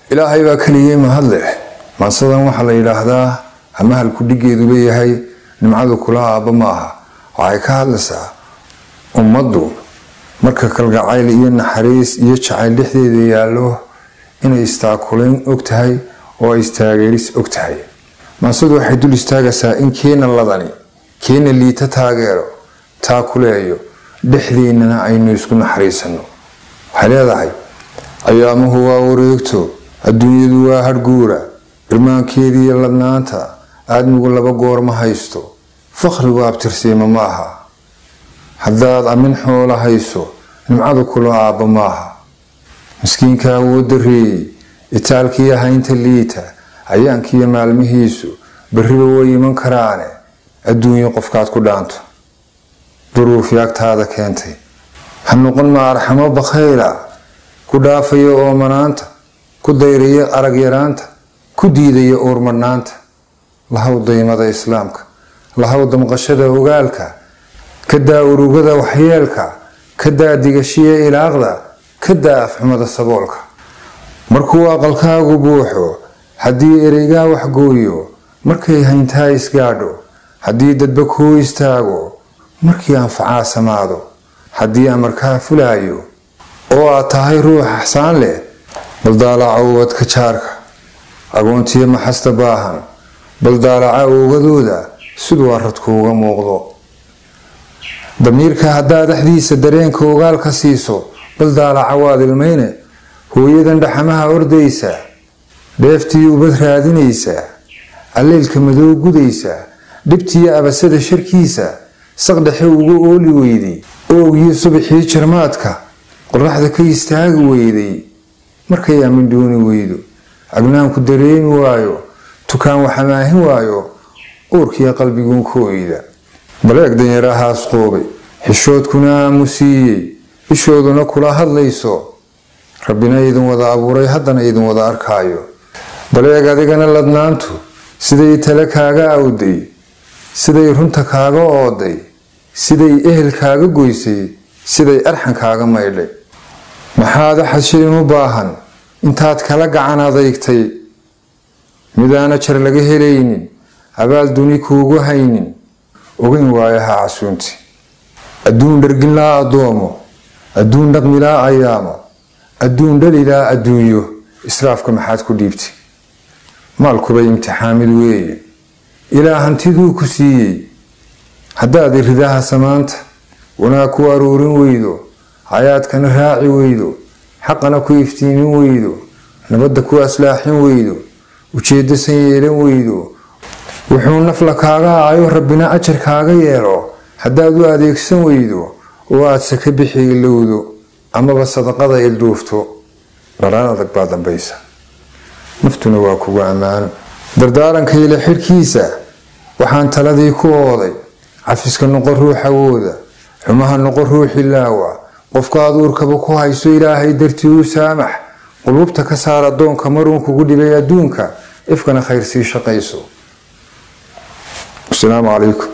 Ilaahay baa keligii mahadleh. Maansadan waxaa la yidhaahdaa ama halku dhigeedu leeyahay "Nimcadu kula aabba ma aha". Waxay ka hadlaysaa ummaddu marka kalgacayl iyo naxariis iyo jacayl dhexdeeda yaallo inay istaakulayn og tahay oo ay istaageeris og tahay. Maansadu waxay dul istaagaysaa in keena ladani keena liita taageero, taakuleeyo, dhexdeennana aynu isku naxariisano. Waxay leedahay: ayaamuhu waa wareegto, adduunyadu waa hadhguura, irmaankeediiyo ladnaanta aadmigu laba goor ma haysto, fakhrigu abtirsiima ma aha. Haddaad amin xoola hayso, nimcadu kula aabba maaha. Miskiinka awoodda reeyey, itaalkiiyo haynta liita, ayaankiiyo maalmihiisu berriba way iman karaane, adduunyo qofkaad ku dhaanto duruuf yaagtaada keentay, ha noqon ma arxamo bakhayla ku dhaafaya oomanaanta, ku dayraya arag yaraanta, ku diidaya uurmadhnaanta. Lahaw daymada islaamka, lahaw damqashada ogaalka, ka daa urugada waxyeelka, ka daa digashiya ilaaqda, ka daa afxumada saboolka. Markuu aqalkaagu buuxo, haddii ereygaa waxgooyo, markay hayntaa isgaadho, haddii dadba kuu istaago, markii anfacaa samaado, haddii amarkaa fulaayo oo aad tahay ruux axsaan leh, bal daalaca ubadka jaarka, agoontiyo maxasta baahan, bal daalaca oogadooda siduu aradkuuga muuqdo. Damiirka haddaad axdiisa dareenka ogaalka siiso, bal daalaca waad ilmayne hooyadan dhaxamaha ordaysa, dheeftii ubad raadinaysa, alleylka madow gudaysa, dhibtiyo abasada sharkiisa saqdhexe uga ooli weyday, oogiyo subaxii jarmaadka qoraxda ka istaagi weyday, markay aamin dooni weydo, agnaanku dareemi waayo, tukaan waxamaahin waayo, uurkiyo qalbiguun kooyda. Baleeg danyarahaas qoobay, xishoodkuna aamusiiyey, ishooduna kula hadlayso, Rabbina idin wada abuuray, haddana idin wada arkaayo. Baleeg adigana ladnaantu siday tale kaaga awday, siday runta kaaga ooday, siday ehel kaaga goysay, siday arxan kaaga maydhay. Maxaad axad shilin u baahan intaad kala gacan adaygtay, midaana jar laga helaynin, abaal duni kuugu haynin, ogeyn waayaha casuunti. Adduun dharginlaa addoomo, adduun dhaqmilaa ayaamo, adduun dhalilaa adduunyo, israafka maxaad ku dhiibtay? Maalkubay imtixaamid weeye, ilaa hantiduu ku siiyey. Haddaad iridaha samaanta wanaag ku aruurin weydo, hayaadkana raaci weydo, xaqana ku iftiimin weydo, nabadda ku aslaaxin weydo, ujeeddo san yeelan weydo, wuxuu nafla kaaga aayo Rabbina ajar kaaga yeelo haddaad u adeegsan weydo oo aad saka bixi ilowdo amaba sadaqada ilduufto, dharaan adag baa dambaysa, naftuna waa kugu ammaano. Dardaaranka ila xidhkiisa waxaan taladii ku ooday: cafiska noqo ruux awooda, xumaha noqo ruux ilaawa, qofka aduurkaba ku hayso Ilaahay dartii u saamax, qulubta ka saar addoonka maruun kugu dhibay adduunka, ifkana khayr sii shaqayso. Asalaamu calaykum.